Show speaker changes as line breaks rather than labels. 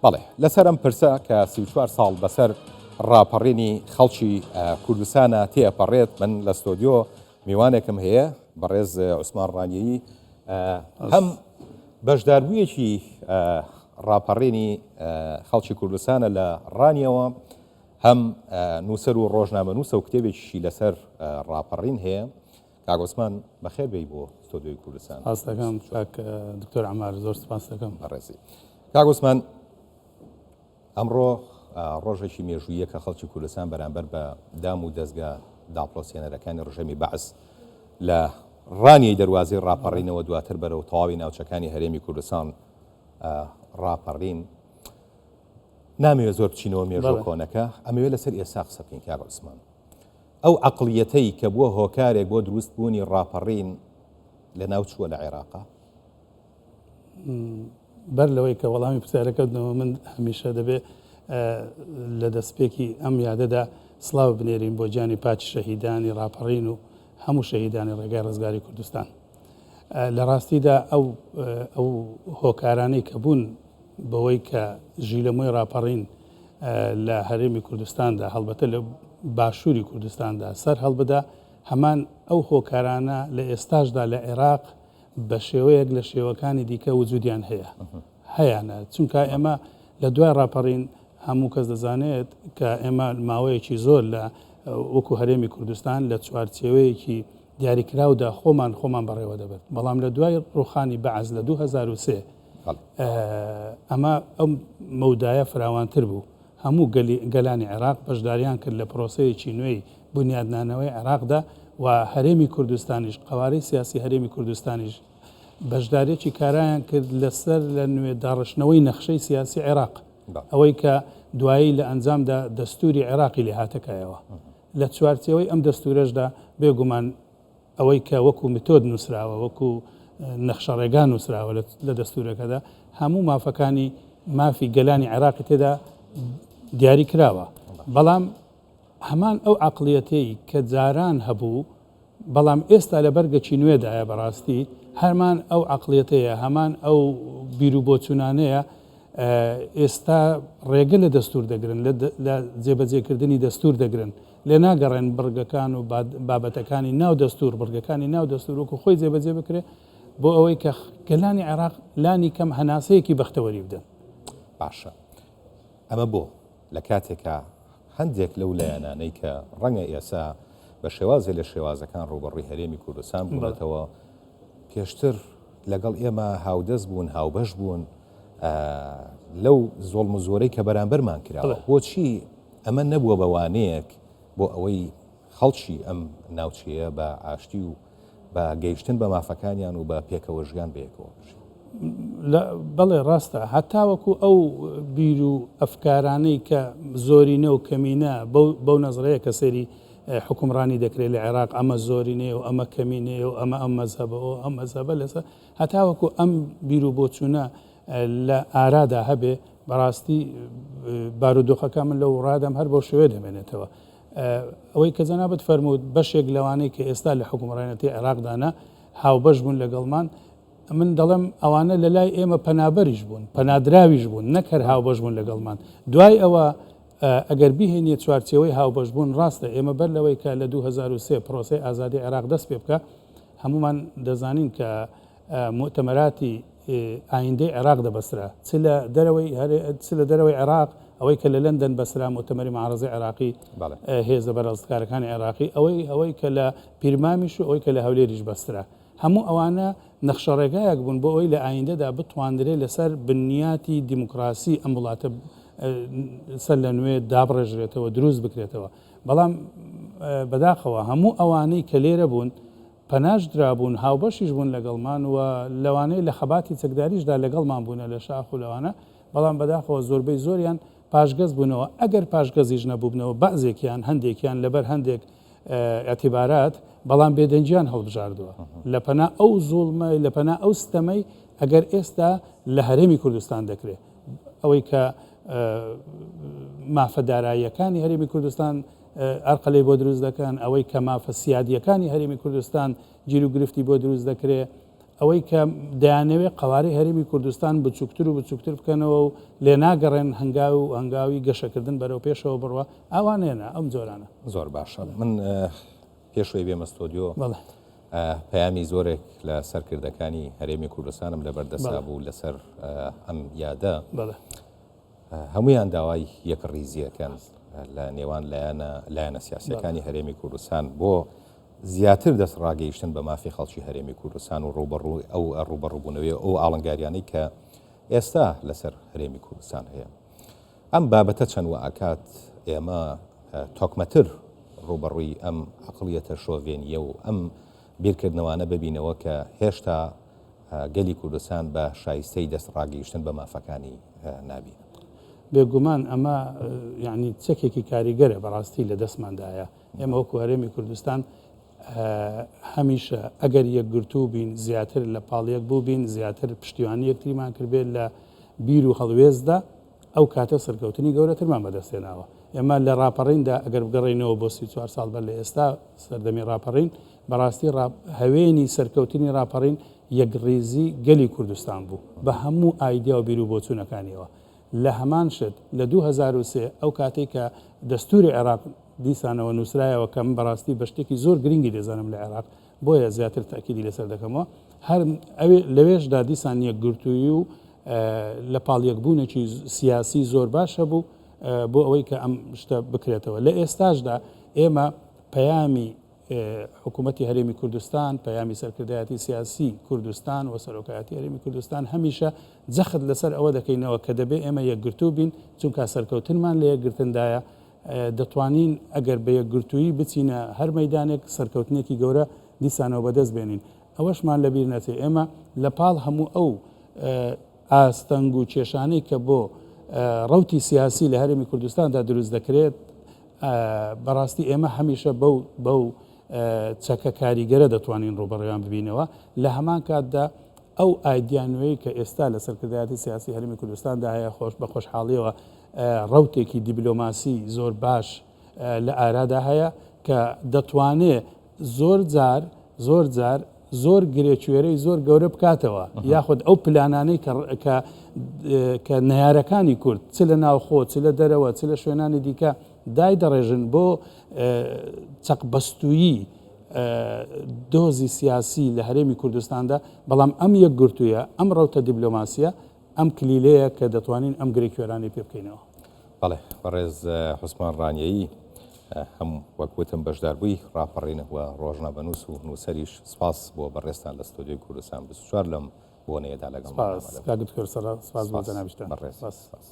بەڵێ لەسەر ئەم پرسە کە 34 ساڵ بەسەر ڕاپەڕینی خەڵکی کوردستانە تێئەپەڕێت، من لە ستۆدیۆ میوانێکم هەیە بەڕێز عوسمان ڕانیەیی هەم بەشداربوویەکی ڕاپەڕینی خەڵکی کوردستانە لە ڕانیەوە، هەم نووسەر و ڕۆژنامەنووسە و کتێبێکیشی لەسەر ڕاپەڕین هەیە. کاک عوسمان بەخێر بێی بۆ ستۆدیۆی کوردستان.
سپاس دەکەم کاک دکتۆر عەمار، زۆر سپاس دەکەم.
بەڕێزی کاک عوسمان، ئەمڕۆ ڕۆژێکی مێژوویە کە خەڵکی کوردستان بەرامبەر بە دام و دەزگا داپڵۆسێنەرەکانی ڕژێمی بەعس لە ڕانیەی دەروازەی ڕاپەڕینەوە دواتر بەرەو تەواوی ناوچەکانی هەرێمی کوردستان ڕاپەڕین. نامەوێت زۆر بچینەوە مێژوو کۆنەکە، ئەمەوێت لەسەر ئێستا قسە بکەین کاک عوسمان. ئەو عەقڵیەتەی کە بووە هۆکارێک بۆ دروست بوونی ڕاپەڕین لەناو چووە لە عێراقا؟
بەر لەوەی کە وەڵامی پرسیارەکە بدەمەوە من هەمیشە دەبێ لە دەستپێکی ئەم یادەدا سڵاو بنێرین بۆ گیانی پاکی شەهیدانی ڕاپەڕین و هەموو شەهیدانی ڕێگای ڕزگاری کوردستان. لە ڕاستیدا ئەو ئەو هۆکارانەی کە بوون بەوەی کە ژیلەمۆی ڕاپەڕین لە هەرێمی کوردستاندا هەڵبەتە لە باشووری کوردستاندا سەر هەڵبدا، هەمان ئەو هۆکارانە لە ئێستاشدا لە عێراق بە شێوەیەک لە شێوەکانی دیکە وجودیان هەیە هەیانە، چونکە ئێمە لە دوای ڕاپەڕین هەموو کەس دەزانێت کە ئێمە ماوەیەکی زۆر لە وەکو هەرێمی کوردستان لە چوارچێوەیەکی دیاریکراودا خۆمان خۆمان بەڕێوە دەبرد، بەڵام لە دوای ڕوخانی بەعس لە 2003 ئەمە ئەم مەودایە فراوانتر بوو، هەموو گەلانی عێراق بەشداریان کرد لە پرۆسەیەکی نوێی بونیادنانەوەی عێراقدا و هەرێمی کوردستانیش، قەوارەی سیاسی هەرێمی کوردستانیش بەشدارییەکی کارایان کرد لەسەر لە نوێ داڕشتنەوەی نەخشەی سیاسی عێراق، ئەوەی کە دوایی لە ئەنجامدا دەستووری عێراقی لێ هاتە کایەوە. لە چوارچێوەی ئەم دەستوورەشدا بێگومان ئەوەی کە وەکو متۆد نووسراوە، وەکو نەخشەڕێگا نووسراوە لە دەستوورەکەدا، هەموو مافەکانی مافی گەلانی عێراقی تێدا دیاری کراوە. بەڵام هەمان ئەو عەقڵیەتەی کە جاران هەبوو، بەڵام ئێستا لە بەرگەکی نوێدایە بەڕاستی هەمان ئەو عەقڵیەتەیە، هەمان ئەو بیروبۆچوونانەیە ئێستا ڕێگە لە دەستوور دەگرن، لە جێبەجێکردنی دەستوور دەگرن. لێ ناگەڕێن بڕگەکان و بابەتەکانی ناو دەستوور، بڕگەکانی ناو دەستوور وەکو خۆی جێبەجێ بکرێ بۆ ئەوەی کە گەلانی عێراق لانی کەم هەناسەیەکی بەختەوەری بدەن.
باشە ئەمە بۆ؟ لە کاتێکا هەندێک لەو لایەنانەی کە ڕەنگە ئێسا بە شێوازێ لە شێوازەکان ڕووبەڕووی هەرێمی کوردستان بوونەتەوە، پێشتر لەگەڵ ئێمە هاودەست بوون، هاوبەش بوون لەو زوڵم و زۆرەی کە بەرامبەرمان کراوە، بۆچی ئەمە نەبووە بە وانەیەک بۆ ئەوەی خەڵکی ئەم ناوچەیە بە ئاشتی و بە گەیشتن بە مافەکانیان و بە پێکەوە ژیان بەیەکەوە بژین؟
بەڵێ ڕاستە، هەتاوەکو ئەو بیر و ئەفکارانەی کە زۆرینە و کەمینە بەو نەزرەیە کە سەیری حوکمڕانی دەکرێت لە عێراق ئەمە زۆرینەیە و ئەمە کەمینەیە و ئەمە ئەم مەزهەبە و ئەم مەزهەبە لەسەر هەتاوەکو ئەم بیر و بۆچوونە لە ئارادا هەبێ بەڕاستی بارودۆخەکە من لەو ڕادەم هەر بەو شێوەیە دەمێنێتەوە. ئەوەی کە جەنابت فەرمووت بەشێک لەوانەی کە ئێستا لە حوکمڕانێتی عێراقدانە هاوبەش بوون لەگەڵمان، من دەڵێم ئەوانە لە لای ئێمە پەنابەریش بوون، پەنادراویش بوون، نەک هەر هاوبەش بوون لەگەڵمان. دوای ئەوە ئەگەر بیهێنیە چوارچێوەی هاوبەش بوون ڕاستە ئێمە بەر لەوەی کە لە 2003 پرۆسەی ئازادی عێراق دەست پێ بکا هەموومان دەزانین کە موئتەمەراتی ئایندەی عێراق دەبەسترا چ لە دەرەوەی چ لە دەرەوەی عێراق ئەوەی کە لە لەندەن بەسترا موئتەمەری معارەزەی عێراقی هێزە بەرهەڵستکارەکانی عێراقی ئەوەی ئەوەی کە لە پیرمامیش و ئەوەی کە لە هەولێریش بەسترا هەموو ئەوانە نەخشەڕێگایەک بوون بۆ ئەوەی لە ئایندەدا بتواندرێ لەسەر بنیاتی دیموکراسی ئەم وڵاتە سەر لە نوێ دابڕێژرێتەوە دروست بکرێتەوە بەڵام بەداخەوە هەموو ئەوانەی کە لێرە بوون پەناش درابوون، هاوبەشیش بوون لەگەڵمان و لەوانەیە لە خەباتی چەکداریشدا لەگەڵمان بوونە لە شاخ و لەوانە، بەڵام بەداخەوە زۆربەی زۆریان پاشگەز بوونەوە، ئەگەر پاشگەزیش نەبووبنەوە بەعزێکیان، هەندێکیان لەبەر هەندێک ئیعتیبارات، بەڵام بێدەنگیان هەڵبژاردووە لە پەنا ئەو زوڵمەی، لە پەنا ئەو ستەمەی ئەگەر ئێستا لە هەرێمی کوردستان دەکرێ. ئەوەی کە مافە داراییەکانی هەرێمی کوردستان ئارقەلەی بۆ دروست دەکەن، ئەوەی کە مافە سیادییەکانی هەرێمی کوردستان گیروگرفتی بۆ دروست دەکرێ. ئەوەی کە دەیانەوێت قەوارەی هەرێمی کوردستان بچووکتر و بچووکتر بکەنەوە و لێناگەڕێن هەنگاو و هەنگاوی گەشەکردن بەرەو پێشەوە بڕوا، ئەوانەیە نا ئەم جۆرانە.
زۆر باشە من پێش ئەوەی بێمە ستۆدیۆ پەیامی زۆرێک لە سەرکردەکانی هەرێمی کوردستانم لەبەر دەستا بوو لەسەر ئەم یادە. هەموویان داوای یەکڕیزییەکەن لە نێوان لایەنە لایەنە سیاسیەکانی هەرێمی کوردستان بۆ زیاتر دەست ڕاگەیشتن بە مافی خەڵکی هەرێمی کوردستان و ڕووبەڕوو ئەو ڕووبەڕووبوونەوەی ئەو ئاڵنگاریانەی کە ئێستا لەسەر هەرێمی کوردستان هەیە. ئەم بابەتە چەند وئاکات ئێمە تۆکمەتر ڕووبەڕووی ئەم عەقڵیەتە شۆڤێنییە و ئەم بیرکردنەوانە ببینەوە کە هێشتا گەلی کوردستان بە شایستەی دەست ڕاگەیشتن بە مافەکانی نابینن.
بێگومان ئەمە یانی چەکێکی کاریگەرە بەڕاستی لە دەستماندایە. ئێمە وەکو هەرێمی کوردستان هەمیشە ئەگەر یەکگرتوو بین، زیاتر لە پاڵ یەک بووبین، زیاتر پشتیوانی یەکتریمان کردبێت لە بیر و هەڵوێستدا، ئەو کاتە سەرکەوتنی گەورەترمان بەدەستهێناوە. ئێمە لە ڕاپەڕیندا ئەگەر بگەڕێینەوە بۆ 34 ساڵ بەر لە ئێستا سەردەمی ڕاپەڕین، بەڕاستی هەوێنی سەرکەوتنی ڕاپەڕین یەکڕیزی گەلی کوردستان بوو بە هەموو ئایدیا و بیروبۆچوونەکانیەوە. لە هەمان شت لە 2003 ئەو کاتەی کە دەستوری عێراق دیسانەوە نووسرایەوە کە من بەڕاستی بە شتێکی زۆر گرنگی دەزانم لە عێراق بۆیە زیاتر تەئکیدی لەسەر دەکەمەوە هەر ئەوێ لەوێشدا دیسان یەکگرتوویی و لە پاڵ یەکبوونێکی سیاسی زۆر باش هەبوو بۆ ئەوەی کە ئەم شتە بکرێتەوە لە ئێستاشدا ئێمە پەیامی حکوومەتی هەرێمی کوردستان پەیامی سەرکردایەتی سیاسی کوردستان و سەرۆکایەتی هەرێمی کوردستان هەمیشە جەخت لەسەر ئەوە دەکەینەوە کە دەبێ ئێمە یەکگرتوو بین چونکە سەرکەوتنمان لە یەکگرتندایە دەتوانین ئەگەر بە یەکگرتوویی بچینە هەر مەیدانێک سەرکەوتنێکی گەورە دیسانەوە بەدەست بێنین. ئەوەشمان لەبیر نەچێ ئێمە لە پاڵ هەموو ئەو ئاستەنگ و کێشانەی کە بۆ ڕەوتی سیاسی لە هەرێمی کوردستاندا دروست دەکرێت، بەڕاستی ئێمە هەمیشە بەو بەو چەکە کاریگەرە دەتوانین ڕووبەڕوویان ببینەوە. لە هەمان کاتدا ئەو ئایدیا نوێی کە ئێستا لە سەرکردایەتی سیاسی هەرێمی کوردستاندا هەیە خۆش بە خۆشحاڵیەوە ڕەوتێکی دیبلۆماسی زۆر باش لە ئارادا هەیە کە دەتوانێ زۆر جار زۆر جار زۆر گرێکوێرەی زۆر گەورە بکاتەوە یاخود ئەو پلانانەی کە کە نەیارەکانی کورد چ لە ناوخۆ چ لە دەرەوە چ لە شوێنانی دیکە دای دەڕێژن بۆ چەقبەستوویی دۆزی سیاسی لە هەرێمی کوردستاندا بەڵام ئەم یەکگرتوویە ئەم ڕەوتە دیبلۆماسیە ئەم کلیلەیە کە دەتوانین ئەم گرێ کوێرانەی پێ بکەینەوە.
بەڵێ بەڕێز عوسمان ڕانیەیی هەم وەک وتم بەشداربووی ڕاپەڕین و ڕۆژنامەنووس و نووسەریش سپاس بۆ بەڕێزتان لە ستۆدیۆی کوردستان 24 لەم بۆنەیەدا لەگەڵمان
سپاس کاک دکتۆر سەڵاح سپاس بۆ جەنابیشتان.
بەڕێز سپاس.